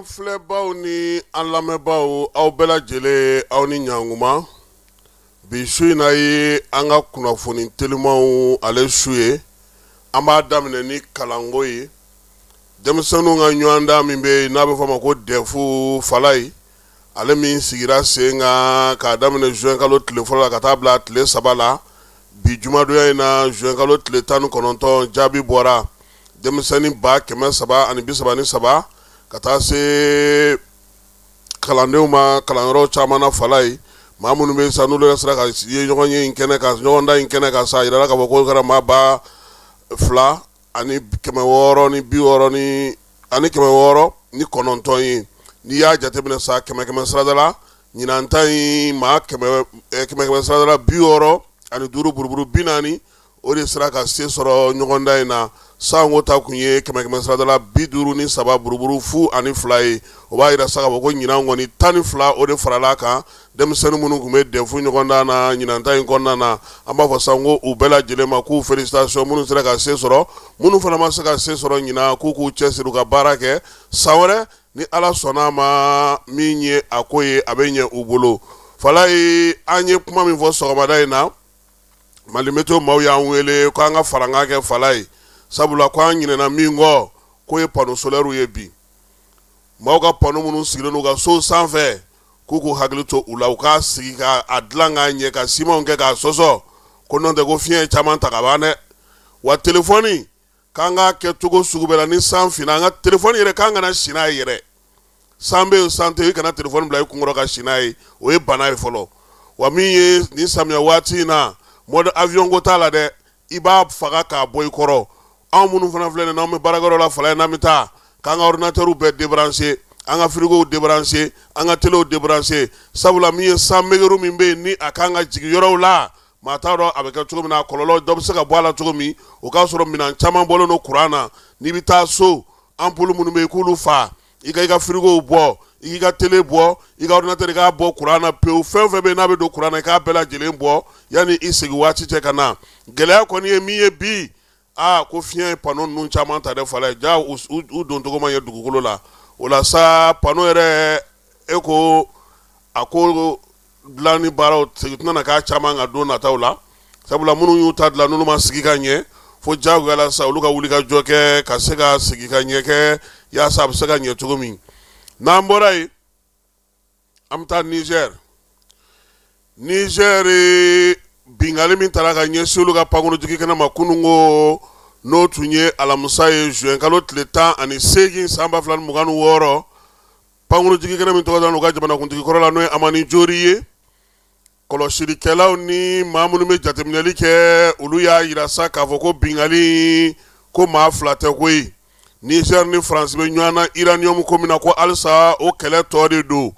An filɛbaw ni an lamɛnbaw, aw bɛɛ lajɛlen, aw ni ɲankuma. Bi su in na ye an ka kunnafoni telimanw ale su ye. An b'a daminɛ ni kalanko ye. Denmisɛnninw ka ɲɔgɔndan min bɛ yen, n'a bɛ fɔ a ma ko DEF, Falayi, ale min sigira sen kan k'a daminɛ juin kalo tile fɔlɔ la ka taa bila tile 3 la, bi jumadonya in na, juin kalo tile 19, jaabi bɔra. Denmisɛnnin 333 ka taa se kalandenw ma kalanyɔrɔ caman na, Falayi, maa minnu bɛ sa, n'olu yɛrɛ sera ka ye ɲɔgɔn ye in kɛnɛ kan, ɲɔgɔndan in kɛnɛ kan sa, a yirala k'a fɔ k'o kɛra maa 2669 ye. N'i y'a jateminɛ sa, kɛmɛ kɛmɛ sarada la, ɲinan ta in, maa kɛmɛ kɛmɛ sarada la 65 buruburu 40, o de sera ka se sɔrɔ ɲɔgɔndan in na. Sanko ta kun ye kɛmɛ kɛmɛ sarada la 53 buruburu 0 ani 2 ye. O b'a jira sa k'a fɔ ko ɲinan kɔni, 12, o de farala kan denmisɛnnin minnu tun bɛ DEF ɲɔgɔndan na ɲinan ta in kɔnɔna na. An b'a fɔ sa ko u bɛɛ lajɛlen ma k'u félicitation, minnu sera ka se sɔrɔ, minnu fana ma se ka se sɔrɔ ɲinan, k'u k'u cɛsiri, u ka baara kɛ. San wɛrɛ, ni Ala sɔnna a ma, min ye a ko ye, a bɛ ɲɛ u bolo. Falayi, an ye kuma min fɔ sɔgɔmada in na, Mali Météo maaw y'an wele ko an ka farankan kɛ, Falayi, sabula ko an ɲinɛna min kɔ, k'o ye panneau solaire ye. Bi maaw ka panneau minnu sigilen u ka so sanfɛ, k'u k'u hakili to u la, u k'a sigi ka a dilan k'a ɲɛ, ka simanw kɛ k'a sɔsɔ, ko n'o tɛ, ko fiɲɛ ye caman ta ka ban dɛ. Wa telefɔni, k'an k'a kɛ cogo sugu bɛɛ la, ni san finna, an ka telefɔni yɛrɛ, k'an kana si n'a ye yɛrɛ. San bɛ yen, san tɛ, i kana telefɔni bila i kunkɔrɔ ka si n'a ye, o ye bana ye fɔlɔ. Wa min ye nin samiya waati in na, mode avion ko t'a la dɛ, i b'a faga k'a bɔ i kɔrɔ. Anw minnu fana filɛ nin, n'anw bɛ baarakɛyɔrɔ la, Falaye, n'an bɛ taa, k'an ka ordinateur bɛɛ débrancher, an ka frigow débrancher, an ka téléw débrancher, sabula min ye san megeru min bɛ yen, ni a kan ka jigin yɔrɔw la, maa t'a dɔn a bɛ kɛ cogo min na, a kɔlɔlɔ dɔ bɛ se ka bɔ a la cogo min. O k'a sɔrɔ minɛn caman bɔlen don courant na. N'i bɛ taa so, ampoule minnu bɛ yen, k'olu fa, i ka frigow bɔ, i k'i ka télé bɔ, i ka ordinateur, i k'a bɔ courant na pewu. Fɛn o fɛn bɛ yen n'a bɛ don courant na, i k'a bɛɛ lajɛlen bɔ yanni i segin waati cɛ ka na. Gɛlɛya kɔni ye min ye bi, aa, ko fiɲɛ ye panneau ninnu caman ta dɛ, Falaye. Ja u doncogo ma ɲɛ dugukolo la. O la sa, panneau yɛrɛ, e ko a ko dilanni baaraw segin tɛna na k'a caman ka don nataw la, sabula minnu y'u ta dilan, n'olu ma sigi ka ɲɛ, fo diyagoya la sa, olu ka wuli ka jɔ kɛ ka se ka sigi ka ɲɛ kɛ, yaasa a bɛ se ka ɲɛ cogo min. N'an bɔra yen, an bɛ taa Niger. Niger, binkanni min taara ka ɲɛsin olu ka pankurunjigi kɛnɛ ma kununko, n'o tun ye alamisa ye, juin kalo tile 18, san 2026, pankurunjigi kɛnɛ min tɔgɔ dalen u ka jamanakuntigi kɔrɔ la, n'o ye Amani Jori ye, kɔlɔsilikɛlaw ni maa minnu bɛ jateminɛli kɛ, olu y'a jira sa k'a fɔ ko binkanni ko maa fila tɛ koyi. Niger ni France bɛ ɲɔgɔn na uranium ko min na, ko halisa o kɛlɛ tɔ de don.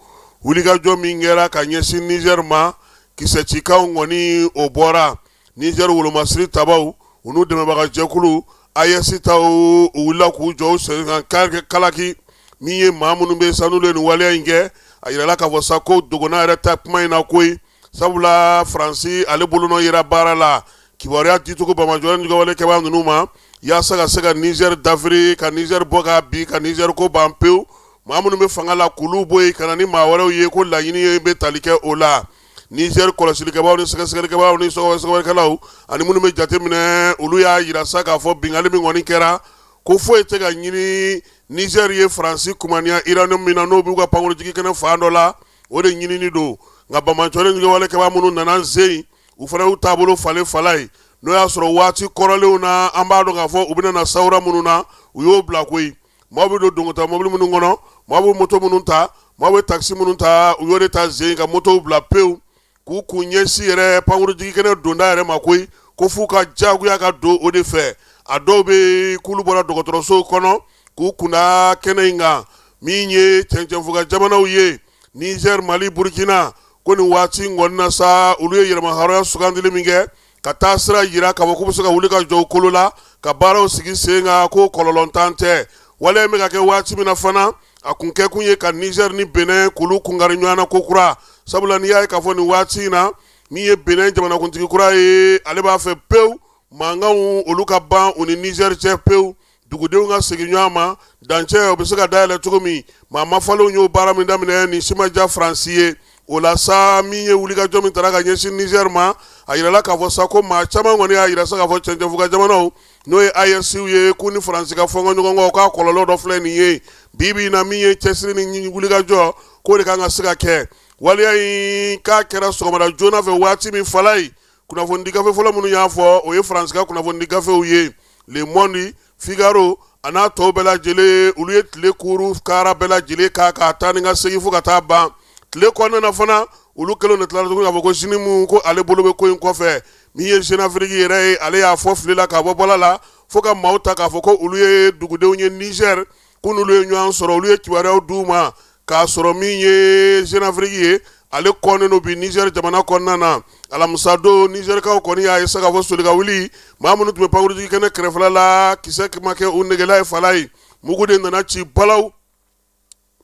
Wulikajɔ min kɛra ka ɲɛsin Niger ma, kisɛcikanw kɔni, o bɔra Niger wolomasiri tabaw, u n'u dɛmɛbaga jɛkulu AES taw, u wulila k'u jɔ u sen kan kalaki. Min ye maa minnu bɛ sa, n'olu ye nin waleya in kɛ, a yirala k'a fɔ sa ko dogona yɛrɛ ta kuma in na koyi, sabula Faransi ale bolonɔ yera baara la, kibaruya dicogo banbaanciwale ni wale kɛbaa ninnu ma, yaasa ka se ka Niger dafiri, ka Niger bɔ ka bin, ka Niger ko ban pewu, maa minnu bɛ fanga la, k'olu bɔ yen ka na ni maa wɛrɛw ye, ko laɲini ye bɛ tali kɛ o la. Niger kɔlɔsilikɛbaaw ni sɛgɛsɛgɛlikɛbaaw ni sɔgɔsɛgɛlikɛlaw ani minnu bɛ jateminɛ, olu y'a jira sa k'a fɔ binkanni min kɔni kɛra, ko foyi tɛ ka ɲini Niger ye Faransi kumaniya uranium min na, n'o b'u ka pankurunjigi kɛnɛ fan dɔ la, o de ɲinini don. Nka banbaanciwale ni wale kɛbaa minnu nana sen, u fana y'u taabolo falen fala ye, n'o y'a sɔrɔ waati kɔrɔlenw na, an b'a dɔn k'a fɔ u bɛna na sawura minnu na, u y'o bila koyi. Maaw bɛ don dongota mobili minnu kɔnɔ, maaw bɛ moto minnu ta, maaw bɛ takisi minnu ta, u y'o de ta sen ka motow bila pewu, k'u kun ɲɛsin yɛrɛ pankurunjigi kɛnɛ donda yɛrɛ ma koyi, ko f'u ka jagoya ka don o de fɛ. A dɔw bɛ k'olu bɔra dɔgɔtɔrɔsow kɔnɔ k'u kunda kɛnɛ in kan. Min ye cɛncɛnfuga jamanaw ye, Niger, Mali, Burkina, ko nin waati in kɔni na sa, olu ye yɛrɛmahɔrɔnya sugandili min kɛ ka taa sira jira k'a fɔ k'u bɛ se ka wuli ka jɔ u kolo la ka baaraw sigi sen kan, ko kɔlɔlɔntan tɛ. Waleya bɛ ka kɛ waati min na fana, a kun kɛkun ye ka Niger ni Benin k'olu kunkari ɲɔgɔn na ko kura, sabula n'i y'a ye k'a fɔ nin waati in na, min ye Benin jamanakuntigi kura ye, ale b'a fɛ pewu mankanw olu ka ban u ni Niger cɛ pewu. Dugudenw ka segin ɲɔgɔn ma, dancɛ o bɛ se ka dayɛlɛ cogo min. Maa mafalenw y'o baara min daminɛ, nin si ma diya Faransi ye. O la sa, min ye wulikajɔ min taara ka ɲɛsin Niger ma, a yirala k'a fɔ sa ko maa caman kɔni y'a yira sa k'a fɔ cɛncɛnfuga jamanaw, n'o ye AES ye, k'u ni Faransi ka fɔnkɔ ɲɔgɔn kɔ, k'a kɔlɔlɔ dɔ filɛ nin ye bi bi in na. Min ye cɛsiri ni wulikajɔ k'o de kan ka se ka kɛ. Waleya in k'a kɛra sɔgɔmada joona fɛ waati min, Falayi, kunnafonidi gafe fɔlɔ minnu y'a fɔ, o ye Faransi ka kunnafonidi gafew ye, Le Monde, Figaro a n'a tɔw bɛɛ lajɛlen. Olu ye tile kuuru kara bɛɛ lajɛlen k'a ka taa ni ka segin fo ka taa ban tile kɔnɔna na fana. Olu kɛlen de tilala tuguni k'a fɔ ko JNIM, ko ale bolo bɛ ko in kɔfɛ. Min ye Jeune Afrique yɛrɛ ye, ale y'a fɔ fili la k'a bɔ bɔla la fo ka maaw ta k'a fɔ ko olu ye dugudenw ye Niger, ko n'olu ye ɲɔgɔn sɔrɔ, olu ye kibaruyaw d'u ma, k'a sɔrɔ min ye Jeune Afrique ye, ale kɔnnen don bi Niger jamana kɔnɔna na. Alamisa don, Nizɛrikaw kɔni y'a ye sa k'a fɔ soli ka wuli, maa minnu tun bɛ pankurunjigin kɛnɛ kɛrɛfɛla la, kisɛ ma kɛ u negela ye. Falayi, mugu de nana ci balaw,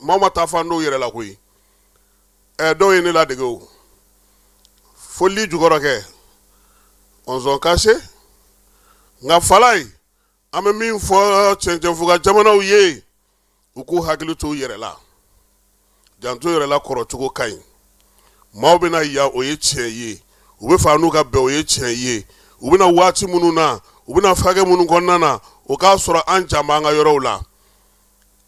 maaw ma taa fan dɔw yɛrɛ la koyi. Ɛ, dɔw ye ne ladege o foli jukɔrɔ kɛ ɔnzɔn kase. Nka Falayi, an bɛ min fɔ cɛncɛnfuga jamanaw ye, u k'u hakili to u yɛrɛ la, janto yɛrɛ la kɔrɔcogo ka ɲi. Maaw bɛna yan, o ye tiɲɛ ye. U bɛ fɛ n'u ka bɛn, o ye tiɲɛ ye. U bɛna waati minnu na, u bɛna hakɛ minnu kɔnɔna na, o k'a sɔrɔ an jan b'an ka yɔrɔw la.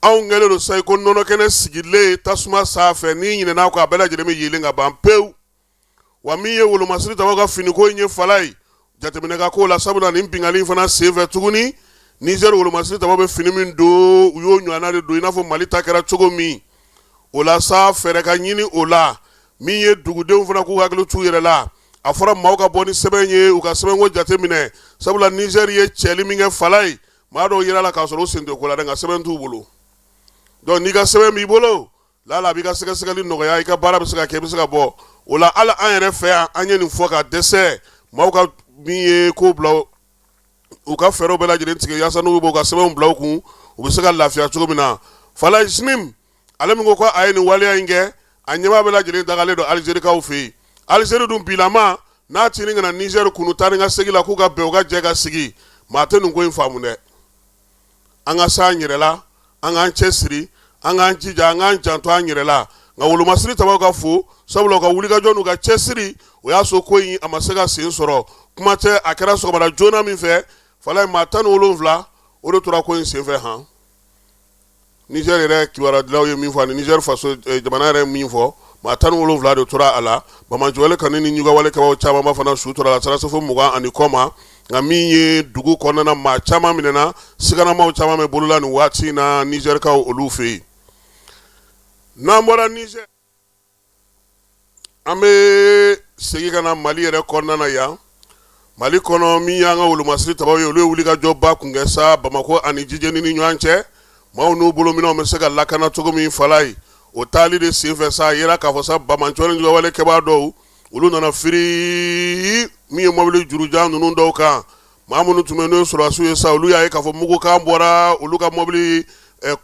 Anw kɛlen don sa i ko nɔnɔkɛnɛ sigilen tasuma sanfɛ, n'i ɲinɛna kɔ, a bɛɛ lajɛlen bɛ yeelen ka ban pewu. Wa min ye wolomasiri tabaw ka finiko in ye, Falayi, jateminɛ ka k'o la, sabula nin binkanni in fana senfɛ tuguni, Niger wolomasiri tabaw bɛ fini min don, u y'o ɲɔgɔnna de don i n'a fɔ Mali ta kɛra cogo min. O la sa, fɛɛrɛ ka ɲini o la. Min ye dugudenw fana k'u hakili t'u yɛrɛ la, a fɔra maaw ka bɔ ni sɛbɛn ye, u ka sɛbɛnko jateminɛ, sabula Niger ye cɛli min kɛ, Falayi, maa dɔw yera la k'a sɔrɔ u sen tɛ ko la dɛ, nka sɛbɛn t'u bolo. Donc n'i ka sɛbɛn b'i bolo, lala a b'i ka sɛgɛsɛgɛli nɔgɔya, i ka baara bɛ se ka kɛ, i bɛ se ka bɔ o la. Hali an yɛrɛ fɛ yan, an ye nin fɔ ka dɛsɛ. Maaw ka min ye ko bila, u ka fɛɛrɛw bɛɛ lajɛlen tigɛ yaasa n'u bɛ u ka sɛbɛnw bila u kun, u bɛ se ka lafiya cogo min na. Falayi, JNIM, ale min ko ko a ye nin waleya in kɛ, a ɲɛmaa bɛɛ lajɛlen dagalen don Alizerikaw fɛ yen. Alizeri dun bilama n'a tini ka na Nizɛri kunu taa ni ka segin la, k'u ka bɛn, u ka jɛ ka sigi. Maa tɛ nin ko in faamu dɛ. An ka s'an yɛrɛ la, an k'an cɛ siri, an k'an jija, an k'an janto an yɛrɛ la. Nka wolomasiri tabaw ka fo, sabula u ka wulikajɔ n'u ka cɛsiri, o y'a so ko in a ma se ka sen sɔrɔ. Kuma tɛ, a kɛra sɔgɔmada joona min fɛ, Falayi, maa 17, o de tora ko in senfɛ han. Niger yɛrɛ kibarudilaw ye min fɔ ani Niger faso jamana yɛrɛ min fɔ, maa 17 de tora a la. Banbaanciwale kɔni ni ɲugawale kɛbaaw camanba fana su tora a la, taara se fo 20 ani kɔ ma. Nka min ye dugu kɔnɔna, maa caman minɛna, siganamaw caman bɛ bolola nin waati in na Nizɛrikaw olu fɛ yen. N'an bɔra Niger, an bɛ segin ka na Mali yɛrɛ kɔnɔna na yan. Mali kɔnɔ, min y'an ka wolomasiri tabaw ye, olu ye wulikajɔba kun kɛ sa Bamakɔ ani Jijeni ni ɲɔgɔn cɛ, maaw n'u bolominɛnw bɛ se ka lakana cogo min. Falayi, o taali de senfɛ sa, a yera k'a fɔ sa banbaanci ni jugawale kɛbaa dɔw, olu nana firi min ye mɔbili jurujan ninnu dɔw kan. Maa minnu tun bɛ, n'o ye sɔrɔdasiw ye sa, olu y'a ye k'a fɔ mugukan bɔra olu ka mɔbili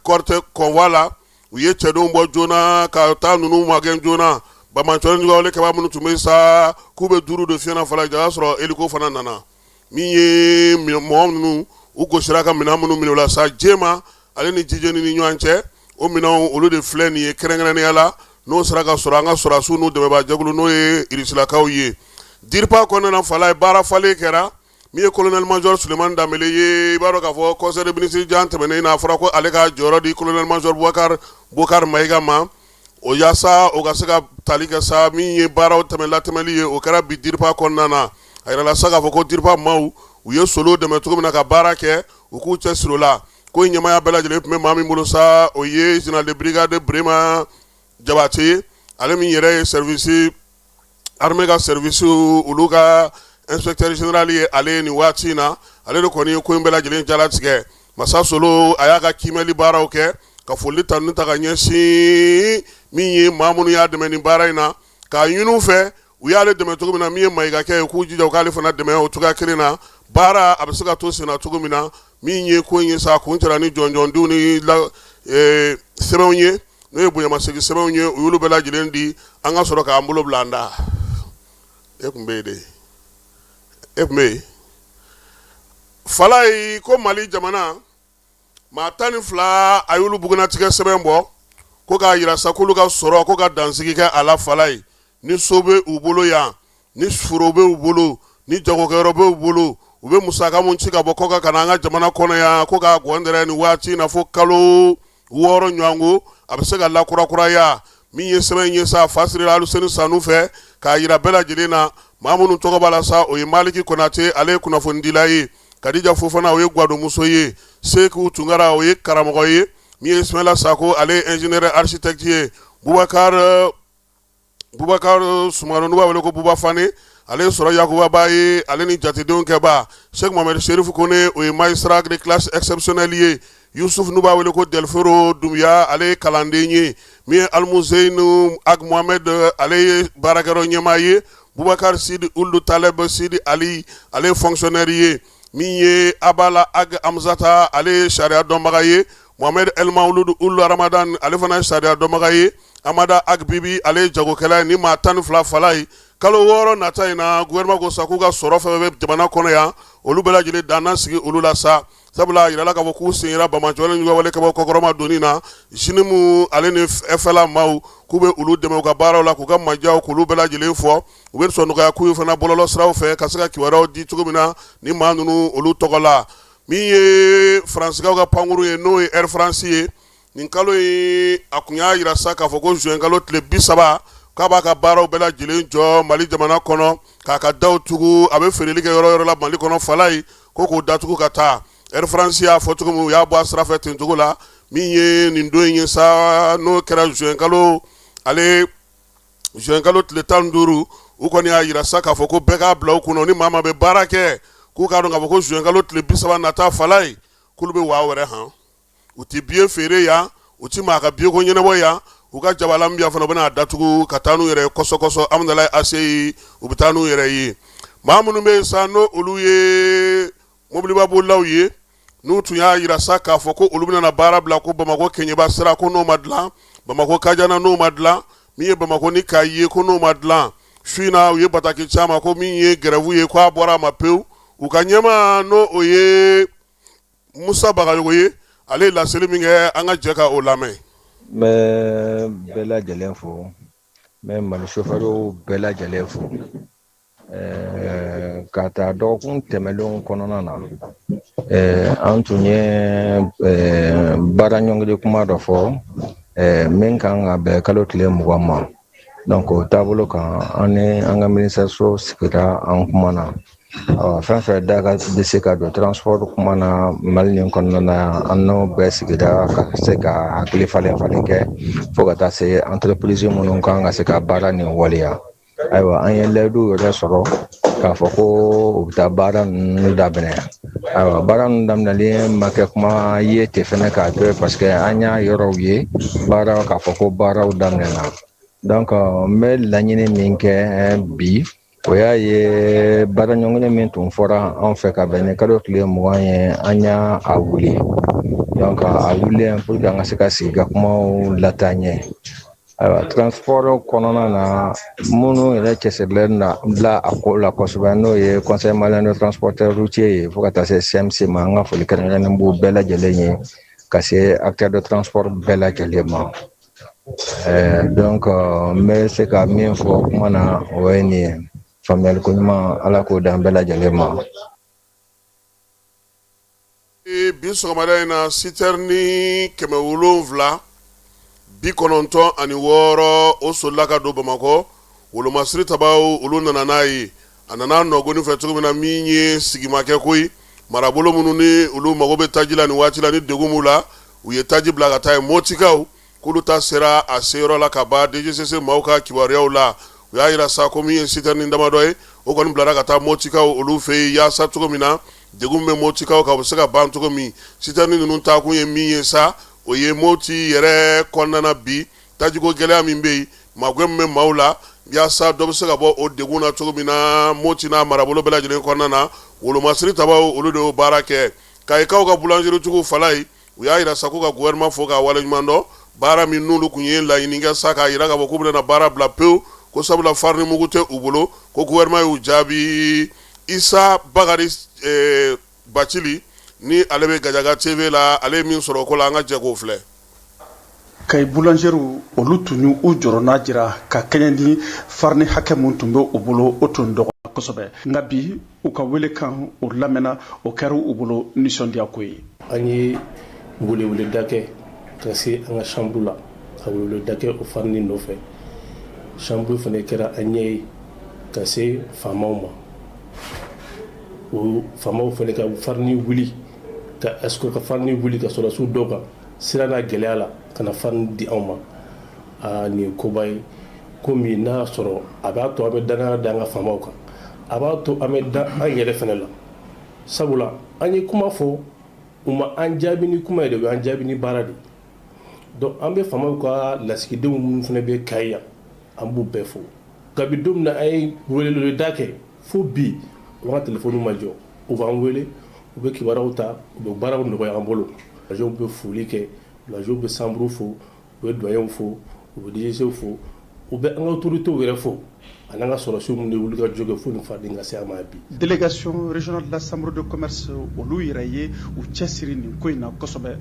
cortège convoi la. U ye cɛdenw bɔ joona ka taa ninnu magɛn joona. Banbaanci ni jugawale kɛbaa minnu tun bɛ sa k'u bɛ duuru de fiyɛ na, Falayi, ja y'a sɔrɔ hélico fana nana. Min ye mɔgɔ ninnu, u gosira ka minɛn minnu minɛ u la sa Jema ale ni Jijeni ni ɲɔgɔn cɛ, o minɛnw olu de filɛ nin ye kɛrɛnkɛrɛnnenya la, n'o sera ka sɔrɔ an ka sɔrɔdasiw n'u dɛmɛbaajɛkulu, n'o ye irisilakaw ye. DIRPA kɔnɔna na, Falayi, baara falen kɛra. Min ye colonel major Sulemani Danbele ye, i b'a dɔn k'a fɔ conseil de ministre jan tɛmɛnen na, a fɔra ko ale ka jɔyɔrɔ di colonel major Bubakar Bokar Mayiga ma, o yaasa o ka se ka tali kɛ sa min ye baaraw tɛmɛ latɛmɛli ye. O kɛra bi DIRPA kɔnɔna na. A yirala sa k'a fɔ ko DIRPA maaw, u ye solo dɛmɛ cogo min na ka baara kɛ, u k'u cɛ siri o la. Ko in ɲɛmaaya bɛɛ lajɛlen tun bɛ maa min bolo sa, o ye général de brigade Burema Jabate ye, ale min yɛrɛ ye service armée ka service olu ka inspecteur général ye. Ale ye nin waati in na, ale de kɔni ye ko in bɛɛ lajɛlen jalatigɛ. Masa Solo, a y'a ka kiimɛli baaraw kɛ ka foli tanu ta ka ɲɛsin min ye maa minnu y'a dɛmɛ nin baara in na, k'a ɲini u fɛ, u y'ale dɛmɛ cogo min na, min ye Mayiga kɛ ye, k'u jija u k'ale fana dɛmɛ o cogoya kelen na, baara a bɛ se ka to senna cogo min na. Min ye ko in ye sa, kun cɛra ni jɔnjɔndenw ni sɛbɛnw ye, n'o ye bonyamasegin sɛbɛnw ye, u y'olu bɛɛ lajɛlen di. An ka sɔrɔ k'an bolo bila an da. E tun bɛ yen de, e tun bɛ yen, Falayi. Ko Mali jamana Maa 12, a y'olu bugunnatigɛ sɛbɛn bɔ ko k'a jira sa k'olu ka sɔrɔ ko ka dansigi kɛ a la falaye. Ni so bɛ u bolo yan, ni foro bɛ u bolo, ni jagokɛyɔrɔ bɛ u bolo, u bɛ musaka mun ci ka bɔ kɔkan ka na an ka jamana kɔnɔ yan, ko k'a gɔndɛrɛ nin waati in na fo kalo 6 ɲɔgɔnko, a bɛ se ka lakurakuraya. Min ye sɛbɛn ye sa, fa sirila Aluseni Sanu fɛ k'a jira bɛɛ lajɛlen na. Maa minnu tɔgɔ b'a la sa, o ye Maliki Konate, ale ye kunnafonidila ye. Kadija Fofana, o ye gwadonmuso ye. Seku Tunkara, o ye karamɔgɔ ye. Min ye Ismaila Sako, ale ye ingénieur architecte ye. Bubakar Sumano, n'u b'a wele ko Buba Fane, ale ye sɔrɔ yakubaba ye, ale ni jatedenw kɛba. Sɛki Mohamed Serif Kone, o ye magistrat de classe exceptionnelle ye. Yusuf, n'u b'a wele ko Delforo Dunbiya, ale ye kalanden ye. Min ye Almuzeyinu Ag Mohamed, ale ye baarakɛyɔrɔ ɲɛmaa ye. Bubakar Sidi Ulu Taleb Sidi Ali, ale ye fonctionnaire ye. Min ye Abala Ag Amzata, ale ye sariya dɔnbaga ye. Mohamed El Mawuludu Ulu Ramadan, ale fana ye sariya dɔnbaga ye. Amada Ag Bibi, ale ye jagokɛla ye. Ni maa 12 falaye, kalo 6 nata in na, gouvernement ko sa k'u ka sɔrɔ fɛn bɛ jamana kɔnɔ yan, olu bɛɛ lajɛlen danna sigi olu la sa, sabula a yirala k'a fɔ k'u sen yera banbaanciwale juguwale kɛbaaw kɔkɔrɔma donni na. JNIM ale ni FLA maaw, k'u bɛ olu dɛmɛ u ka baaraw la, k'u ka majaw k'olu bɛɛ lajɛlen fɔ. U bɛ sɔn nɔgɔya k'u ye fana bɔlɔlɔ siraw fɛ ka se ka kibaruyaw di cogo min na ni maa ninnu olu tɔgɔ la. Min ye Faransikaw ka pankuru ye, n'o ye Air France ye, nin kalo in a kun y'a jira sa k'a fɔ ko juin kalo tile 30, k'a b'a ka baaraw bɛɛ lajɛlen jɔ Mali jamana kɔnɔ, k'a ka daw tugu, a bɛ feereli kɛ yɔrɔ yɔrɔ la Mali kɔnɔ falaye, ko k'o datugu ka taa. Air France y'a fɔ cogo min, u y'a bɔ a sira fɛ ten cogo la. Min ye nin don in ye sa, n'o kɛra juin kalo, ale juin kalo tile 15, u kɔni y'a jira sa k'a fɔ ko bɛɛ k'a bila u kunna, ni maa maa bɛ baara kɛ, k'u k'a dɔn k'a fɔ ko juin kalo tile 30 nata falaye, k'olu bɛ waa wɛrɛ han, u tɛ billet feere yan, u tɛ maa ka billet ko ɲɛnabɔ yan, u ka jabala min fana, u bɛna datugu ka taa n'u yɛrɛ ye kɔsɔkɔsɔ Amudalayi ACI, u bɛ taa n'u yɛrɛ ye. Maa minnu bɛ yen sa, n'o olu ye mobilibabolilaw ye, n'u tun y'a jira sa k'a fɔ ko olu bɛna baara bila, ko Bamakɔ Keɲeba sira ko n'o ma dilan, Bamakɔ Kajana n'o ma dilan, min ye Bamakɔ ni Kayi ye ko n'o ma dilan, su in na u ye bataki ci a ma ko min ye grève ye, k'a bɔra a ma pewu. U ka ɲɛmaa, n'o o ye Musa Bagayogo ye, ale ye laseli min kɛ, an ka jɛ ka o lamɛn. N bɛ bɛɛ lajɛlen fo, n bɛ Mali sofɛriw bɛɛ lajɛlen fo. Ka taa dɔgɔkun tɛmɛnlenw kɔnɔna na, an tun ye baara ɲɔngiri kuma dɔ fɔ min kan ka bɛn kalo tile 20 ma. Donc o taabolo kan, an ni an ka ministère so sigira, an kumana. Fɛn fɛn da ka bɛ se ka don transport kuma na Mali nin kɔnɔna na, an n'o bɛɛ sigira ka se ka hakili falen falen kɛ fo ka taa se entreprise minnu kan ka se ka baara nin waleya. Ayiwa, an ye layidu yɛrɛ sɔrɔ k'a fɔ ko u bɛ taa baara ninnu daminɛ. Ayiwa, baara ninnu daminɛlen ma kɛ kuma ye ten fɛnɛ k'a to yen, parce que an y'a yɔrɔw ye baara k'a fɔ ko baaraw daminɛna. Donc n bɛ laɲini min kɛ bi, o y'a ye baara ɲɔngiri min tun fɔra an fɛ ka bɛn ni kalo tile 20 ye, an y'a a wuli. Donc a wulilen pour que an ka se ka sigi ka kumaw lataa ɲɛ. Ayiwa, transport kɔnɔna na, minnu yɛrɛ cɛsirilen na bila a ko la kosɛbɛ, n'o ye Conseil malien de transporteur routier ye, fo ka taa se CMC ma, an ka foli kɛrɛnkɛrɛnnen b'u bɛɛ lajɛlen ye, ka se acteur de transport bɛɛ lajɛlen ma. Donc n bɛ se ka min fɔ kuma na, o ye nin ye. Faamuyali ko ɲuman, Ala k'o d'an bɛɛ lajɛlen ma. Bi sɔgɔmada in na, citerne 796, o solila ka don Bamakɔ. Wolomasiri tabaw, olu nana n'a ye. A nana nɔgɔni fɛ cogo min na, min ye sigimakɛ koyi, marabolo minnu ni olu mago bɛ taji la nin waati la, ni degun b'u la, u ye taji bila ka taa yen. Motikaw, k'olu ta sera a seyɔrɔ la ka ban. DGCC maaw ka kibaruyaw la, u y'a jira sa ko min ye citerne damadɔ ye, o kɔni bilara ka taa Motikaw olu fɛ yen, yaasa cogo min na degun bɛ Motikaw kan, u bɛ se ka ban cogo min. Citerne ninnu taakun ye min ye sa, o ye Moti yɛrɛ kɔnɔna na bi, tajiko gɛlɛya min bɛ yen, magɛn min bɛ maaw la, yaasa dɔ bɛ se ka bɔ o degun na cogo min na Moti n'a marabolo bɛɛ lajɛlen kɔnɔna na. Wolomasiri tabaw, olu de y'o baara kɛ. Kayikaw ka boulangeritigiw falaye, u y'a jira sa k'u ka gouvernement fo k'a waleɲuman dɔn baara min n'olu tun ye laɲini kɛ sa, k'a jira k'a fɔ k'u bɛna baara bila pewu, ko sabula farini mugu tɛ u bolo, ko gouvernement y'u jaabi. Isa Bakari Bacili Ni ale bɛ Gajaga TV la, ale ye min sɔrɔ o ko la, an ka jɛ k'o filɛ. Kayi boulangerw olu tun y'u u jɔrɔna jira ka kɛɲɛ ni farini hakɛ min tun bɛ u bolo, o tun dɔgɔ kosɛbɛ. Nka bi, u ka welekan o lamɛnna, o kɛra u bolo nisɔndiyako ye. An ye weleweleda kɛ ka se an ka chambre la, ka weleweleda kɛ o farini nɔfɛ. Chambre fana kɛra an ɲɛ ye ka se faamaw ma. O faamaw fana ka farini wuli, ka escort ka farini wuli ka sɔrɔdasiw dɔw kan sira n'a gɛlɛya la ka na farini di anw ma. Aa, nin ye koba ye, ko min n'a y'a sɔrɔ a b'a to an bɛ danaya da an ka faamaw kan, a b'a to an bɛ da an yɛrɛ fana la, sabula an ye kuma fɔ, u ma an jaabi ni kuma ye de, u y'an jaabi ni baara de. Donc an bɛ faamaw ka lasigidenw minnu fana bɛ Kayi yan, an b'u bɛɛ fo. Kabi don min na an ye weleweleda kɛ fo bi, u ka telefɔni ma jɔ, u b'an wele, u bɛ kibaruyaw ta, u bɛ baaraw nɔgɔya an bolo. Boulangerw bɛ foli kɛ, boulangerw bɛ chambre fo, u bɛ doyenw fo, u bɛ DGC fo, u bɛ an ka autorités yɛrɛ fo, ani an ka sɔrɔdasiw minnu ye wulikajɔ kɛ fo nin farini ka se an ma bi. Délégation régionale de la chambre de commerce, olu yɛrɛ ye u cɛsiri nin ko in na kosɛbɛ.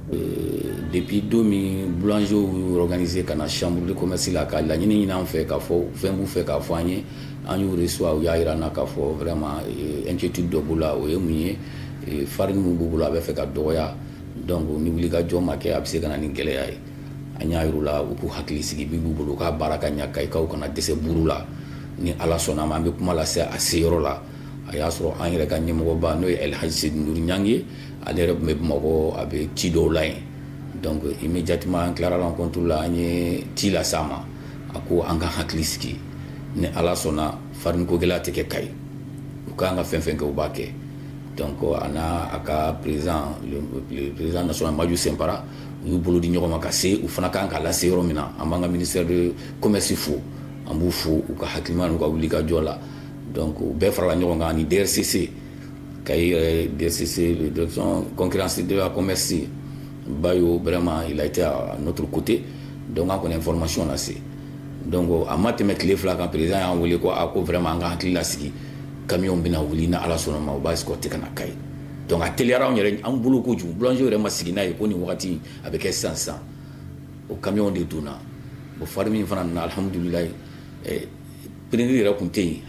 Depuis don min boulangers y'u organiser ka na chambre de commerce la ka laɲini ɲini an fɛ k'a fɔ fɛn b'u fɛ k'a fɔ an ye, an y'u reçoit, u y'a jira an na k'a fɔ vraiment inquiétude dɔ b'u la. O ye mun ye? Farine min b'u bolo, a bɛ fɛ ka dɔgɔya. Donc ni wulikajɔ ma kɛ, a bɛ se ka na ni gɛlɛya ye. An y'a yir'u la u k'u hakili sigi, min b'u bolo, u k'a baara ka ɲɛ, Kayikaw kana dɛsɛ buru la. Ni Ala sɔnna a ma, an bɛ kuma lase a seyɔrɔ la. A y'a sɔrɔ an yɛrɛ ka ɲɛmɔgɔba, n'o ye Elhaji Sedu Nuru Ɲangi ye, ale yɛrɛ tun bɛ Bamakɔ, a bɛ ci dɔw la yen. Donc immédiatement an tilara rencontre la, an ye ci lase a ma. A ko an ka hakili sigi, ni Ala sɔnna, farine ko gɛlɛya tɛ kɛ Kayi. U ka kan ka fɛn fɛn kɛ, u b'a kɛ. Donc a n'a a ka président, le président national Maju Sɛnpara, u y'u bolo di ɲɔgɔn ma ka se u fana kan ka lase yɔrɔ min na. An b'an ka ministère de commerce fo, an b'u fo u ka hakilima n'u ka wulikajɔ la. Donc u bɛɛ farala ɲɔgɔn kan ani DRCC, Kayi DRCC, direction concurrence de la commerce, Bayo, vraiment il a été à notre côté. Donc an kɔni information lase. Donc a ma tɛmɛ tile 2 kan, président y'an wele ko a ko vraiment an ka hakili lasigi, camion bɛna wuli ni Ala sɔnna ma, u b'a escorter ka na Kayi. Donc a teliyara anw yɛrɛ an bolo kojugu, boulanger yɛrɛ ma sigi n'a ye ko nin wagati a bɛ kɛ sisan sisan. O camion de donna. Bon, farine min fana nana, alhamdulilayi, pénurie yɛrɛ tun tɛ yen,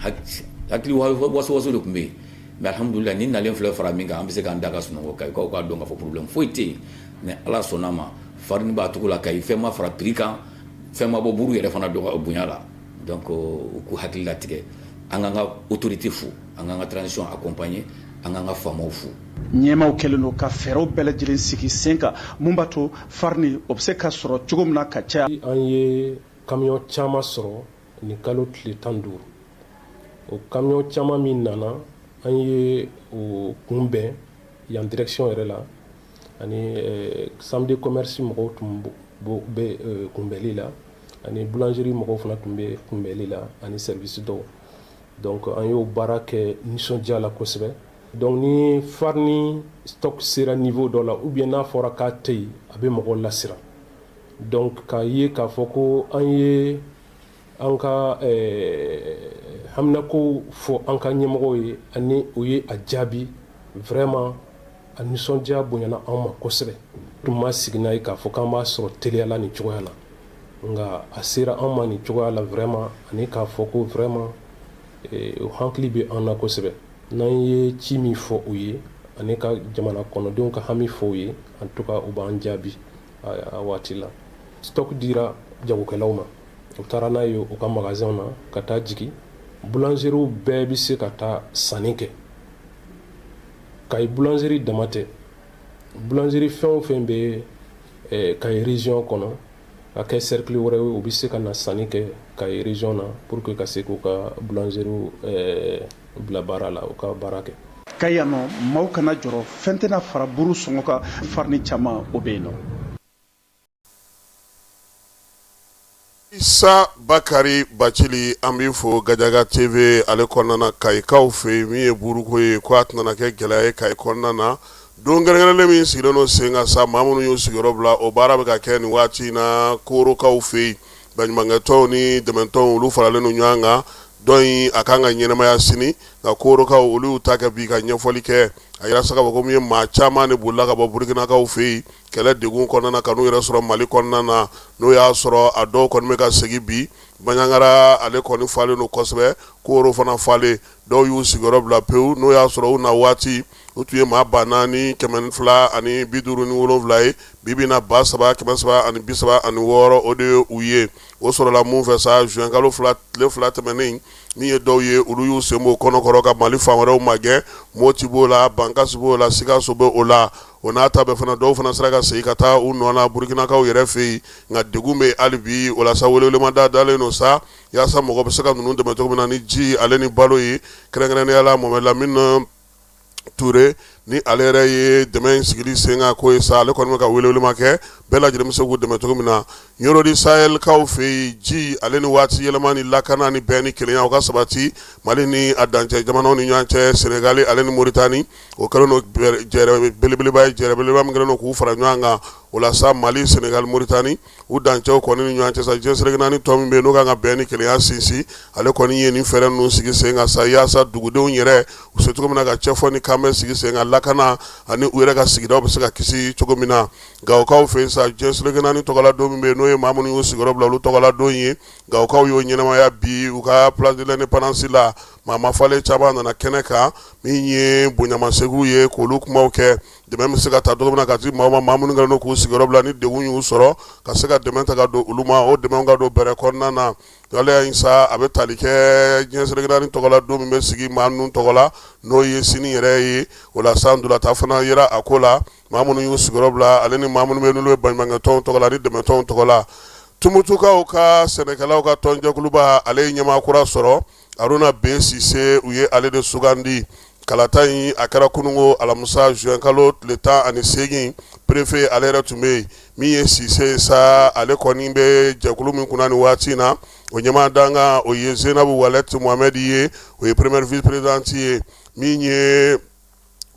hakili waso waso de tun bɛ yen. Mais alhamdulilayi, ni nalen filɛ fara min kan, an bɛ se k'an da ka sunɔgɔ. Kayikaw k'a dɔn k'a fɔ problème foyi tɛ yen. Ni Ala sɔnna ma, farine b'a cogo la Kayi, fɛn ma fara prix kan, fɛn ma bɔ buru yɛrɛ fana dɔgɔ bonya la. Donc u k'u hakili latigɛ, an k'an ka autorité fo, an k'an ka transition accompagner, an k'an ka faamaw fo. Ɲɛmaw kɛlen don ka fɛɛrɛw bɛɛ lajɛlen sigi sen kan mun b'a to farini o bɛ se ka sɔrɔ cogo min na ka caya. An ye camion caman sɔrɔ nin kalo tile 15. O camion caman min nana, an ye o kunbɛn yan direction yɛrɛ la, ani chambre de commerce mɔgɔw tun bɛ kunbɛnli la, ani boulangerie mɔgɔw fana tun bɛ kunbɛnli la, ani service dɔw. Donc an y'o baara kɛ nisɔndiya la kosɛbɛ. Donc ni farini stock sera niveau dɔ la, ou bien n'a fɔra k'a tɛ yen, a bɛ mɔgɔw lasiran. Donc k'a ye k'a fɔ ko an ye an ka haminako fɔ an ka ɲɛmɔgɔw ye, ani u ye a jaabi, vraiment a nisɔndiya bonyana anw ma kosɛbɛ. Tun ma sigi n'a ye k'a fɔ k'an b'a sɔrɔ teliya la nin cogoya la, nka a sera an ma nin cogoya la vraiment, ani k'a fɔ ko vraiment o hakili bɛ an na kosɛbɛ. N'an ye ci min fɔ u ye, ani ka jamana kɔnɔdenw ka hami fɔ u ye, en tout cas u b'an jaabi a waati la. Stock dira jagokɛlaw ma, u taara n'a ye u ka magasin na ka taa jigin. Boulangeriew bɛɛ bɛ se ka taa sanni kɛ. Kayi boulangerie dama tɛ, boulangerie fɛn o fɛn bɛ Kayi région kɔnɔ, ka kɛ cercle wɛrɛ ye, u bɛ se ka na sanni kɛ Kayi région na pour que ka se k'u ka boulangerie bila baara la, u ka baara kɛ. Kayi yan nɔ, maaw kana jɔrɔ, fɛn tɛna fara buru sɔngɔ kan, farini caman o bɛ yen nɔ. Isa Bakari Bacili, an b'i fo Gajaga TV ale kɔnɔna na, Kayikaw fɛ yen. Min ye buruko ye, ko a tɛna kɛ gɛlɛya ye Kayi kɔnɔna na. Don kɛrɛnkɛrɛnlen min sigilen don sen kan sa, maa minnu y'u sigiyɔrɔ bila, o baara bɛ ka kɛ nin waati in na Korokaw fɛ yen. Baɲumankɛtɔnw ni dɛmɛtɔnw, olu faralen don ɲɔgɔn kan Dɔn in a kan ka ɲɛnamaya sini, nka korokaw olu y'u ta kɛ bi ka ɲɛfɔli kɛ. A yira sa k'a fɔ ko min ye maa caman de bolila ka bɔ Burukinakaw fɛ yen kɛlɛ degun kɔnɔna na ka n'u yɛrɛ sɔrɔ Mali kɔnɔna na, n'o y'a sɔrɔ a dɔw kɔni bɛ ka segin bi. Banjagara ale kɔni falen don kosɛbɛ, Koro fana falen, dɔw y'u sigiyɔrɔ bila pewu. N'o y'a sɔrɔ u na waati u tun ye maa 4357 ye, bi bi na 3336, o de ye u ye. O sɔrɔla mun fɛ sa? Juin kalo 2 tile 2 tɛmɛnen, min ye dɔw ye, olu y'u sen bɔ kɔnɔkɔrɔ ka Mali fan wɛrɛw magɛn. Moti b'o la, Bankasi b'o la, Sikaso bɛ o la. O n'a ta bɛɛ fana, dɔw fana sera ka segin ka taa u nɔ na Burukinakaw yɛrɛ fɛ yen, nka degun bɛ hali bi. O la sa, welewelemada dalen don sa yaasa mɔgɔ bɛ se ka ninnu dɛmɛ cogo min na ni ji ale ni balo ye. Kɛrɛnkɛrɛnnenya la, Mohamed Lamine Ture, ni ale yɛrɛ ye dɛmɛ in sigili sen kan ko ye sa, ale kɔni bɛ ka welewelema kɛ bɛɛ lajɛlen bɛ se k'u dɛmɛ cogo min na. Ɲɔrɔ du Sahelkaw fɛ yen, ji ale ni waati yɛlɛma ni lakana ni bɛn ni kelenya, o ka sabati Mali ni a dancɛ jamanaw ni ɲɔgɔn cɛ, Senegali ale ni Moritani. O kɛlen don jɛrɛ belebeleba ye, jɛrɛ belebeleba min kɛlen don k'u fara ɲɔgɔn kan. O la sa, Mali, Senegali, Moritani, u dancɛw kɔni ni ɲɔgɔn cɛ sa, diɲɛ seleke naani tɔn min bɛ yen n'o kan ka bɛn ni kelenya sinsin, ale kɔni ye nin fɛɛrɛ ninnu sigi sen kan sa, yaasa dugudenw yɛrɛ u se cogo min na ka cɛfɔ ni kanbɛn sigi sen kan, lakana ani u yɛrɛ ka sigidaw bɛ se ka kisi cogo min na. Gawokaw fɛ yen sa, diɲɛ seleke naani tɔgɔla don min bɛ yen, n'o ye maa minnu y'u sigiyɔrɔ bila olu tɔgɔla don ye, Gawokaw y'o ɲɛnamaya bi u ka place de l'indépendance la. Maa mafalen caman nana kɛnɛ kan, min ye bonyamasegin ye k'olu kumaw kɛ, dɛmɛ bɛ se ka ta cogo min na ka di maaw ma, maa minnu kɛlen don k'u sigiyɔrɔ bila ni degun y'u sɔrɔ, ka se ka dɛmɛ ta ka don olu ma, o dɛmɛ ka don bɛrɛ kɔnɔna na. Waleya in sa, a bɛ tali kɛ diɲɛ seleke naani tɔgɔla don min bɛ sigi maa ninnu tɔgɔ la, n'o ye sini yɛrɛ ye. O la sa, ntolatan fana yera a ko la, maa minnu y'u sigiyɔrɔ bila ale ni maa minnu bɛ n'olu bɛ baɲumankɛtɔnw tɔgɔ la ni dɛmɛtɔnw tɔgɔ la. Tumutukaw ka sɛnɛkɛlaw ka tɔnjɛkuluba, ale ye ɲɛmaa kura sɔrɔ, Haruna B Sise, u ye ale de sugandi. Kalata in a kɛra kununko alamisa, juin kalo tile 18. Préfet ale yɛrɛ tun bɛ yen. Min ye Sise sa, ale kɔni bɛ jɛkulu min kunna nin waati in na, o ɲɛmaa dankan o ye Zenabu Walɛti Mohamɛdi ye, o ye première vice présidente ye. Min ye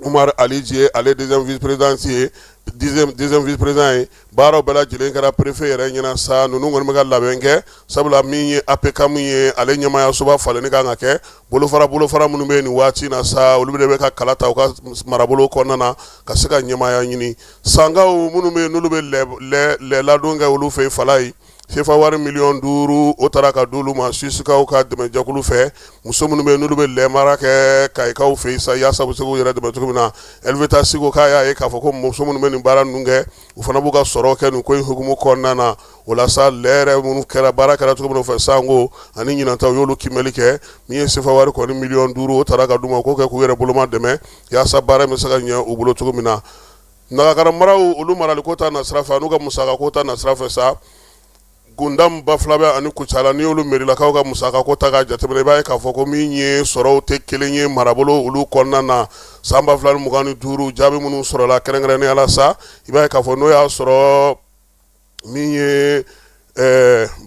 Umar Aliji ye, ale deuxième vice présidente ye, deuxième vice président ye. Baaraw bɛɛ lajɛlen kɛra préfet yɛrɛ ɲɛna sa. Ninnu kɔni bɛ ka labɛn kɛ, sabula min ye APCAM ye, ale ɲɛmaayasoba falenni kan ka kɛ. Bolofara minnu bɛ nin waati na sa, olu de bɛ ka kala ta u ka marabolo kɔnɔna na ka se ka ɲɛmaaya ɲini. Sankaw minnu bɛ yen n'olu bɛ lɛ ladon kɛ olu fɛ yen, Falayi, sefa wari miliyɔn 5, o taara ka d'olu ma Suisikaw ka dɛmɛjɛkulu fɛ. Muso minnu bɛ n'olu bɛ lɛ mara kɛ Kayikaw fɛ yen sa, yaasa u bɛ se k'u yɛrɛ dɛmɛ cogo min na. Helvetas ko k'a y'a ye k'a fɔ ko muso minnu bɛ nin baara ninnu kɛ, u fana b'u ka sɔrɔ kɛ nin ko in hukumu kɔnɔna na. O la sa, lɛ yɛrɛ minnu kɛra, baara kɛra cogo min na u fɛ sanko ani ɲinanta, u y'olu kiimɛli kɛ. Min ye sefa wari kɔni miliyɔn 5, o taara ka d'u ma k'o kɛ k'u yɛrɛ boloma dɛmɛ, yaasa baara in bɛ se ka ɲɛ u bolo cogo min na. Nagakara maraw, olu maraliko ta nasira fɛ, n'u ka musakako ta nasira fɛ sa, Gundam, Bafulabɛ ani Kucala, n'i y'olu merilakaw ka musakako ta k'a jateminɛ, i b'a ye k'a fɔ ko min ye sɔrɔw tɛ kelen ye marabolo olu kɔnɔna na. San 2025 jaabi minnu sɔrɔla kɛrɛnkɛrɛnnenya la sa, i b'a ye k'a fɔ n'o y'a sɔrɔ min ye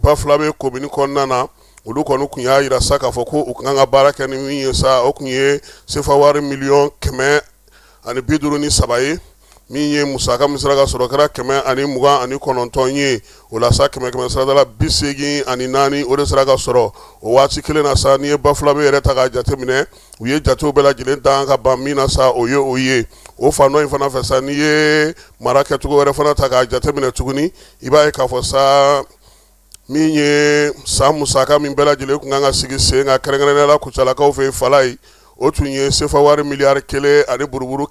Bafulabɛ komini kɔnɔna na, olu kɔni tun y'a jira sa k'a fɔ ko u kan ka baara kɛ ni min ye sa, o tun ye sefa wari miliyɔn 153 ye. Min ye musaka min sera ka sɔrɔ, kɛra 129 ye. O la sa, kɛmɛ sarada la 84, o de sera ka sɔrɔ o waati kelen na sa. N'i ye Bafulabɛ yɛrɛ ta k'a jateminɛ, u ye jatew bɛɛ lajɛlen dan ka ban min na sa, o ye o ye. O fan dɔ in fana fɛ sa, n'i ye mara kɛcogo wɛrɛ fana ta k'a jateminɛ tuguni, i b'a ye k'a fɔ sa, min ye san musaka min bɛɛ lajɛlen tun kan ka sigi sen kan kɛrɛnkɛrɛnnenya la Kucalakaw fɛ Falayi, o tun ye sefa wari miliyari kelen ani buruburu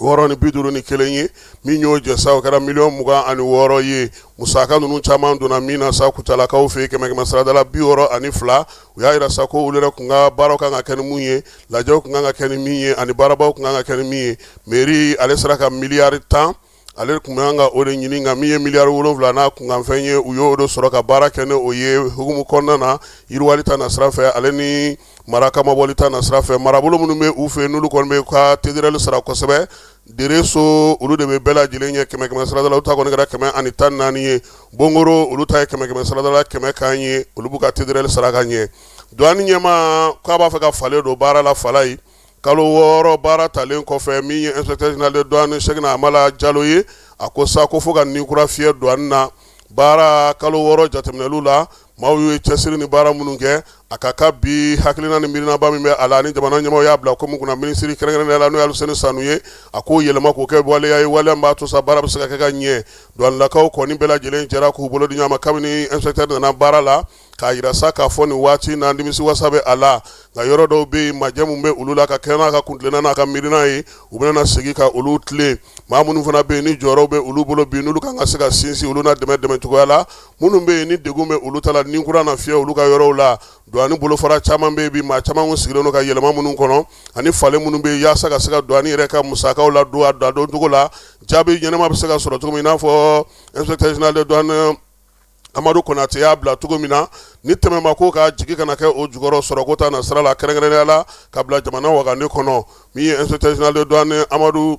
651 ye. Min y'o jɛ sa, o kɛra miliyɔn 26 ye. Musaka ninnu caman donna min na sa Kucalakaw fɛ, kɛmɛ sarada la 62, u y'a jira sa ko olu yɛrɛ tun ka baaraw kan ka kɛ ni mun ye, lajɛw tun kan ka kɛ ni min ye, ani baarabaw tun kan ka kɛ ni min ye. Mairie ale sera ka miliyari 10, ale tun bɛ ka o de ɲini, nka min ye miliyari 7 n'a kunkanfɛn ye, u y'o de sɔrɔ ka baara kɛ ni o ye hukumu kɔnɔna na, yiriwali ta nasira fɛ ale ni mara kamabɔli ta nasira fɛ. Marabolo minnu bɛ u fɛ, n'olu kɔni bɛ ka TDR sara kosɛbɛ, Dereso, olu de bɛ bɛɛ lajɛlen ɲɛ kɛmɛ sarada la, u ta kɔni kɛra 114 ye. Bongoro, olu ta ye kɛmɛ sarada la 100 kan ye, olu b'u ka TDR sara ka ɲɛ. Douane ɲɛmaa k'a b'a fɛ ka falen don baara la Falayi, kalo 6 baara talen kɔfɛ. Min ye inspecteur général de douane Sɛkina Amala Jalo ye, a ko sa ko fo ka ni kura fiyɛ douane na. Baara kalo 6 jateminɛliw la, Maaw ye cɛsiri ni baara minnu kɛ, a ka kan bi hakilina ni miirinaba min bɛ a la, ni jamana ɲɛmaaw y'a bila ko min kunna, minisiri kɛrɛnkɛrɛnnenya la n'o ye Aluseni Sanu ye, a k'o yɛlɛma k'o kɛ waleya ye, waleya min b'a to sa baara bɛ se ka kɛ ka ɲɛ. Duwanilakaw kɔni bɛɛ lajɛlen jɛra k'u bolo di ɲɔgɔn ma kabini inspecteur nana baara la, k'a jira sa k'a fɔ nin waati na nimisiwasa bɛ a la. Nka yɔrɔ dɔw bɛ yen, majɛ min bɛ olu la ka kɛ n'a ka kuntilenna n'a ka miirina ye, u bɛna segin ka olu tilen. Maa minnu fana bɛ yen ni jɔyɔrɔw bɛ olu bolo bi, n'olu kan ka se ka sinsin, olu na dɛmɛ dɛmɛ cogoya la. Minnu bɛ yen ni degun bɛ olu ta la, ni kura na fiyɛ olu ka yɔrɔw la. Douane bolofara caman bɛ yen bi, maa caman kun sigilen don ka yɛlɛma minnu kɔnɔ ani falen minnu bɛ yen, yaasa ka se ka douane yɛrɛ ka musakaw ladon a don cogo la, jaabi ɲɛnama bɛ se ka sɔrɔ cogo min, i n'a fɔ inspecteur général de douane Amadu Konate y'a bila cogo min na. Ni tɛmɛma ko ka jigi kana kɛ o jukɔrɔ sɔrɔko ta na sira la, kɛrɛnkɛrɛnnenya la ka bila jamana wagande kɔnɔ. Min ye inspecteur général de douane Amadu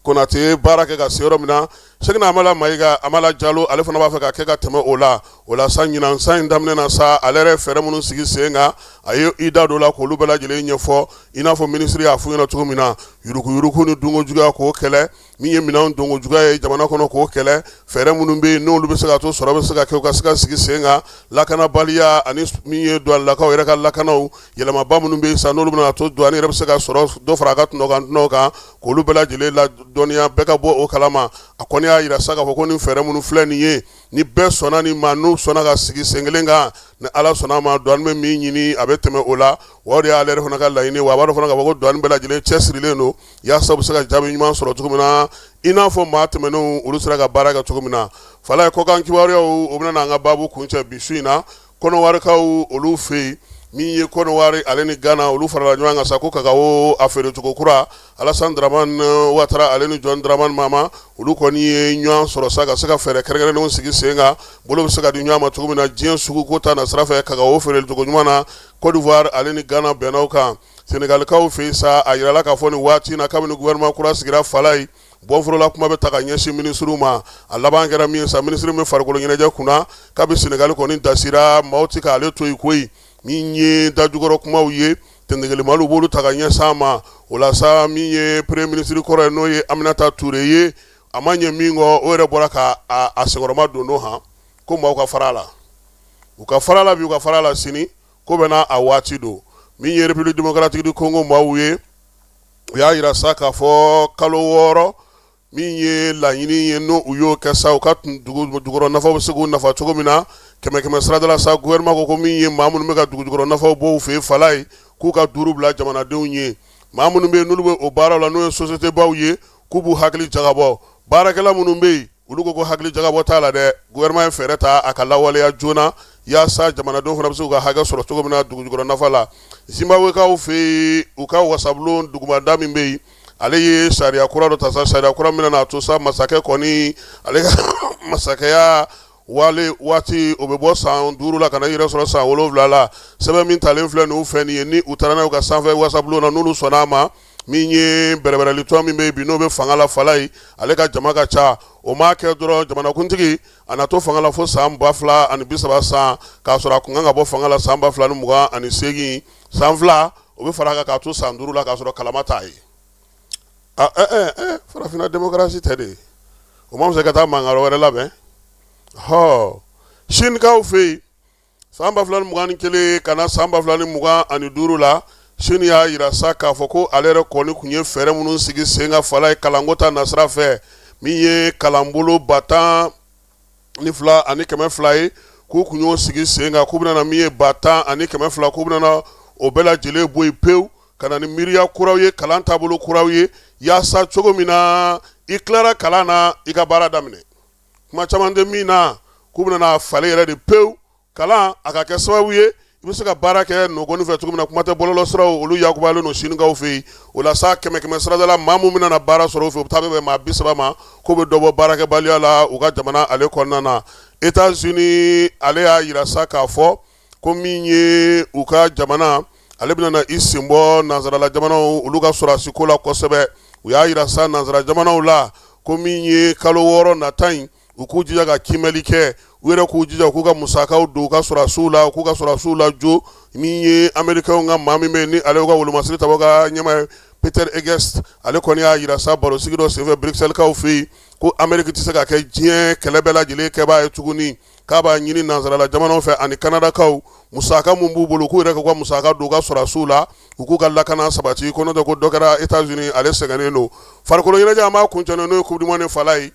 Konate ye baara kɛ ka se yɔrɔ min na, Sekina Amala Mayiga Amala Jalo, ale fana b'a fɛ ka kɛ ka tɛmɛ o la. O la sa, ɲinan san in daminɛ na sa, ale yɛrɛ fɛɛrɛ minnu sigi sen kan, a ye i da don la k'olu bɛɛ lajɛlen ɲɛfɔ, i n'a fɔ minisiri y'a f'u ɲɛna cogo min na, yuruguyurugu ni dunko juguya k'o kɛlɛ, min ye minɛnw donko juguya ye jamana kɔnɔ k'o kɛlɛ, fɛɛrɛ minnu bɛ yen n'olu bɛ se ka to sɔrɔ bɛ se ka kɛ, u ka se ka sigi sen kan, lakanabaliya ani min ye douanelakaw yɛrɛ ka lakanaw, yɛlɛmaba minnu bɛ yen sa, n'olu bɛna to douane yɛrɛ bɛ se ka sɔrɔ dɔ fara a ka tɔnɔ kan tɔnɔ kan, k'olu bɛɛ lajɛlen ladɔnniya, bɛɛ ka bɔ o kalama. A kɔni y'a jira sa k'a fɔ ko nin fɛɛrɛ minnu filɛ nin ye, ni bɛɛ sɔnna nin ma, n'u sɔnna ka sigi sen kelen kan, ni Ala sɔnna a ma, douane bɛ min ɲini a bɛ tɛmɛ o la. Wa o de y'ale yɛrɛ fana ka laɲini. Wa a b'a dɔn fana k'a fɔ ko douane bɛɛ lajɛlen cɛsirilen don yaasa u bɛ se ka jaabi ɲuman sɔrɔ cogo min na, i n'a fɔ maa tɛmɛnenw olu sera ka baara kɛ cogo min na. Falaye, kɔkan kibaruyaw, o bɛna an ka baabu kuncɛ bi su in na. Kɔnɔwarikaw olu fɛ yen, min ye Kɔnɔwari ale ni Gana, olu farala ɲɔgɔn kan sa ko kakawo a feerecogo kura. Alassane Dramane Ouattara ale ni John Dramani Mahama, olu kɔni ye ɲɔgɔn sɔrɔ sa ka se ka fɛɛrɛ kɛrɛnkɛrɛnnenw sigi sen kan, bolo bɛ se ka di ɲɔgɔn ma cogo min na diɲɛ sugu ko ta na sira fɛ kakawo feerelicogo ɲuman na. Côte d'Ivoire ale ni Gana bɛnna o kan. Senegalikaw fɛ yen sa, a yirala k'a fɔ nin waati in na, kabini gouvernement kura sigira, Falaye, bɔnforola kuma bɛ ta ka ɲɛsin minisiriw ma. A laban kɛra min ye sa, minisiri min bɛ farikolo ɲɛnajɛ kunna, kabi Senegali kɔni dasira, maaw tɛ k'ale to yen koyi. Min ye dajukɔrɔ kumaw ye, tɛntɛgɛlɛmaliw b'olu ta ka ɲɛsin a ma. O la sa, min ye premier ministre kɔrɔ ye, n'o ye Aminata Ture ye, a ma ɲɛ min kɔ, o yɛrɛ bɔra ka a senkɔrɔma don han ko maaw ka fara a la, u ka fara a la bi, u ka fara a la sini, ko bɛ n'a a waati don. Min ye République démocratique du Congo maaw ye, u y'a jira sa k'a fɔ kalo 6 min ye laɲini ye, n'o u y'o kɛ sa, u ka dugu jukɔrɔ nafaw bɛ se k'u nafa cogo min na, kɛmɛ kɛmɛ sarada la sa, gouvernement ko min ye maa minnu bɛ ka dugu jukɔrɔ nafaw bɔ u fɛ yen, Falaye, k'u ka duuru bila jamanadenw ye. Maa minnu bɛ yen n'olu bɛ o baaraw la, n'o ye société baw ye, k'u b'u hakili jagabɔ. Baarakɛla minnu bɛ yen, olu ko hakili jagabɔ t'a la dɛ. Gouvernement ye fɛɛrɛ ta a ka lawaleya joona yaasa jamanadenw fana bɛ se k'u ka hakɛ sɔrɔ cogo min na dugu jukɔrɔ nafa la. Zimbabwekaw fɛ yen, u ka wasabulon dugumada min bɛ yen, ale ye sariya kura dɔ ta sa, sariya kura min na a to sa masakɛ kɔni ale ka masakɛya wale waati o bɛ bɔ san 5 la ka na i yɛrɛ sɔrɔ san 7 la. Sɛbɛn min talen filɛ ninnu fɛ nin ye, ni u taara n'a ye u ka sanfɛ wasabulon na, n'olu sɔnna a ma, min ye bɛrɛbɛrɛlitɔn min bɛ yen bi n'o bɛ fanga la, Falaye, ale ka jama ka ca, o m'a kɛ dɔrɔn jamanakuntigi a na to fanga la fo san 2030 san, k'a sɔrɔ a kun kan ka bɔ fanga la san 2028. San 2 o bɛ fara a kan k'a to san 5 la, k'a sɔrɔ kalama t'a ye. Farafinna démocratie tɛ de, o ma se ka taa mankan wɛrɛ labɛn. Hɔ, Sinikaw fɛ yen, san 2021 ka na san 2025 la, Sini y'a jira sa k'a fɔ ko ale yɛrɛ kɔni tun ye fɛɛrɛ minnu sigi sen kan, Falaye, kalanko ta nasira fɛ, min ye kalanbolo 12,200 ye, k'u tun y'o sigi sen kan, k'u bɛna na min ye 10,200, k'u bɛna na o bɛɛ lajɛlen bɔ yen pewu ka na ni miiriya kuraw ye, kalan taabolo kuraw ye, yaasa cogo min na i tilara kalan na, i ka baara daminɛ. Kuma caman tɛ min na, k'u bɛna na falen yɛrɛ de pewu, kalan a ka kɛ sababu ye i bɛ se ka baara kɛ nɔgɔnin fɛ cogo min na. Kuma tɛ bɔlɔlɔsiraw, olu yakubalen don Sinikaw fɛ yen. O la sa, kɛmɛ kɛmɛ sarada la, maa min bɛna na baara sɔrɔ u fɛ, u bɛ taa bɛn maa 30 ma, k'o bɛ dɔ bɔ baarakɛbaliya la u ka jamana ale kɔnɔna na. États-Unis ale y'a jira sa k'a fɔ ko min ye u ka jamana, ale bɛna na i sen bɔ nansarala jamanaw olu ka sɔrɔdasi ko la kosɛbɛ. U y'a jira sa nansara jamanaw la ko min ye kalo 6 nata in, u k'u jija ka kiimɛli kɛ. U yɛrɛ k'u jija k'u ka musakaw don u ka sɔrɔdasiw la, u k'u ka sɔrɔdasiw lajɔ. Min ye Américains ka maa min bɛ ni ale ka wolomasiri tabaga ka ɲɛmaa ye, Peter Hegseth, ale kɔni y'a jira sa barosigi dɔ senfɛ Bruxelles-kaw fɛ yen, ko Amérique tɛ se ka kɛ diɲɛ kɛlɛ bɛɛ lajɛlen kɛbaa ye tuguni, k'a b'a ɲini nansarala jamanaw fɛ ani Kanadakaw, musaka min b'u bolo, k'u yɛrɛ k'u ka musaka don u ka sɔrɔdasiw la, u k'u ka lakana sabati, ko n'o tɛ ko dɔ kɛra États-Unis, ale sɛgɛnnen don. Farikolo ɲɛnajɛ, an b'a kuncɛ n'o ye Coupe du monde fala ye.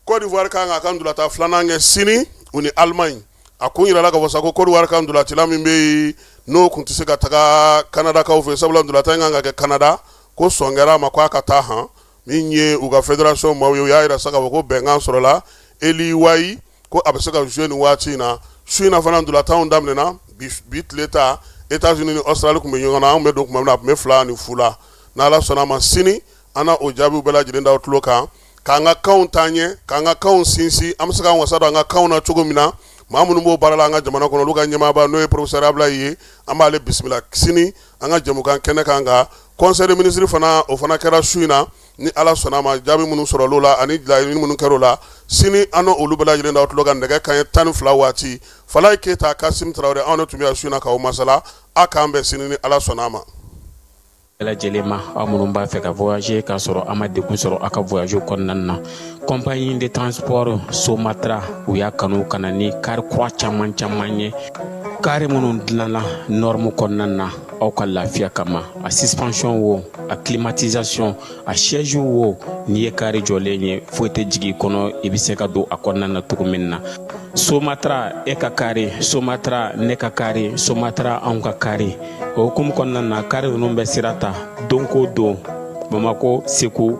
Côte d'Ivoire kan k'a ka ntolatan filanan kɛ sini u ni Allemagne. A kun yirala k'a fɔ sa ko Côte d'Ivoire ka ntolacila min bɛ yen, n'o kun tɛ se ka taga Kanadakaw fɛ, sabula ntolatan in kan ka kɛ Kanada, ko sɔn kɛra a ma k'a ka taa han. Min ye u ka fédération maaw ye, u y'a yira sa k'a fɔ ko bɛnkan sɔrɔla, Elye Wahi, ko a bɛ se ka jouer nin waati in na. Su in na fana, ntolatanw daminɛna bi tile ta, États-Unis ni Australie tun bɛ ɲɔgɔn na. Anw bɛ don tuma min na, a tun bɛ 2-0 la. N'Ala sɔnna a ma, sini an na o jaabiw bɛɛ lajɛlen da aw tulo kan, k'an ka kanw taa ɲɛ, k'an ka kanw sinsin, an bɛ se k'an wasa don an ka kanw na cogo min na. Maa minnu b'o baara la an ka jamana kɔnɔ, olu ka ɲɛmaaba, n'o ye professeur Ablaye ye, an b'ale bisimila sini an ka jɛmukan kɛnɛ kan. Ka conseil des ministres fana, o fana kɛra su in na. Ni Ala sɔnna a ma, jaabi minnu sɔrɔla la ani laɲini minnu kɛra o la, sini an olu bɛɛ lajɛlen da aw tulo kan nɛgɛ kanɲɛ 12 waati. Falaye Keyita, Kasim Tarawele, anw de tun bɛ yan su in na k'aw masala. A k'an bɛn sini ni Ala sɔnna a ma. Bɛɛ lajɛlen ma, aw minnu b'a fɛ ka voyager k'a sɔrɔ a ma degun sɔrɔ aw ka voyage kɔnɔna na, compagnie de transport Somatra, u y'a kanu ka na ni kari kura caman caman ye, kari minnu dilanna norme kɔnɔna na aw ka lafiya kama. A suspension wo, a climatisation, a siège wo, n'i ye kari jɔlen ye, foyi tɛ jigin i kɔnɔ, i bɛ se ka don a kɔnɔna na cogo min na. Somatra, e ka kari Somatra, ne ka kari Somatra, anw ka kari. O hukumu kɔnɔna na, kari ninnu bɛ sira ta don ko don Bamako, Segu.